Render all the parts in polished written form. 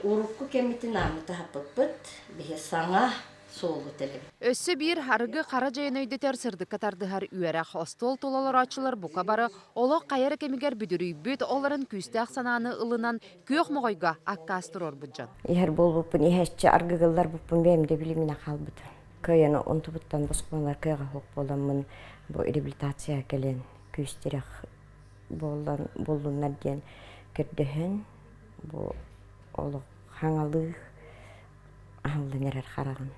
Урукку кэммитин ааммыта хаппыппыт, биһи саҥа суолу тэлэбит. Өссө биир арыгы хара дьайын өйдөтөр сырдыкка тардыһар үөрэх. Остуол тула олорооччулар бука бары олох хайа эрэ кэмигэр бүдүрүйбүт, ол эрэн күүстээх санааны ылынан күөх моҕойго аккаас туруорбут дьон. Иһэр буолбуппун иһэччи аргыгылларбыппын бэйэм да билиминэ хаалбытым. Кыайан онтубуттан босхолонор кыаҕа суох буоламмын бу реабилитация кэлэн күүс-тирэх буоллан буоллуннар диэн көрдөһөн бу олох хаҥалыы аһыллан эрэр хараҕым.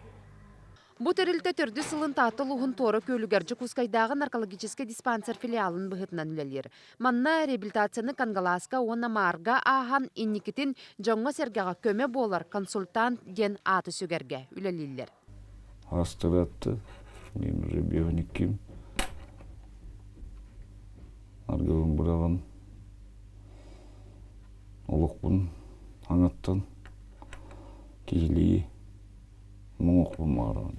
Бу тэрилтэ төрдүс сылын Таатта улууһун Туора Күөлүгэр Дьокуускайдааҕы наркологическай диспансер филиалын быһыытынан үлэлиир. Манна реабилитацияны Кангалааска уонна Маарга ааһан инникитин дьоҥҥо-сэргэҕэ көмө буолар консультант диэн ааты сүгэргэ үлэлииллэр. Астыратты, мен уже бионикким. Аргыбын быраҕан олохпун аҥаттан киһилии муҥухпун баҕарабын.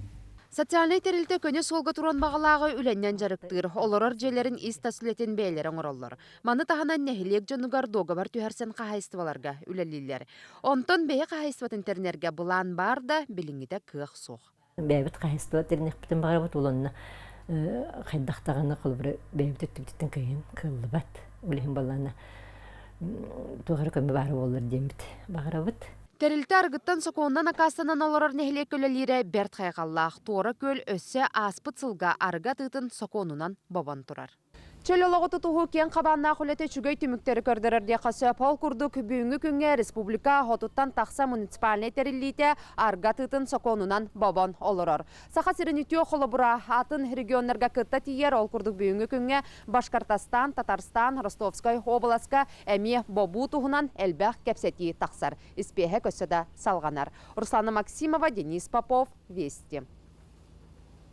Социальнай тэрилтэ көнө суолга туруон баҕалааҕы үлэннэн дьарыктыыр, олорор дьиэлэрин ис-тас үлэтин бэйэлэрэ оҥороллор. Маны таһынан нэһилиэк дьонугар дуогабар түһэрсэн хаһаайыстыбаларга үлэлииллэр. Онтон бэйэ хаһаайыстыбатын тэринэргэ былаан баар да, билиҥҥитэ кыах суох. Бэйэбит хаһаайыстыба тэриниэхпитин баҕарабыт уонна хайдах даҕаны холобура бэйэбит өттүбүтүттэн кыайан кыаллыбат. Ол иһин балаана туох эрэ көмө баара буоллар диэммит баҕарабыт. Тэрилтэ арыгыттан сокуонунан аккаастанан олорор нэһилиэккэ үлэлиирэ бэрт хайҕаллаах. Туора Күөл өссө ааспыт сылга арыгы атыытын сокуонунан бобон турар. Чөл олоҕу тутуһуу киэҥ хабааннаах үлэтэ үчүгэй түмүктэри көрдөрөр диэххэ сөп. Ол курдук, бүгүҥҥү күҥҥэ республика хотуттан тахса муниципальнай тэриллиитэ арга атыытын сокуонунан бобон олорор. Саха сирин үтүө холобура атын регионнарга кытта тиийэр. Ол курдук, бүгүҥҥү күҥҥэ Башкортостан, Татарстан, Ростовскай уобаласка эмиэ бобуу туһунан элбэх кэпсэтии тахсар. Испиэһэк өссө да салҕанар. Руслана Максимова, Денис Попов, Вести.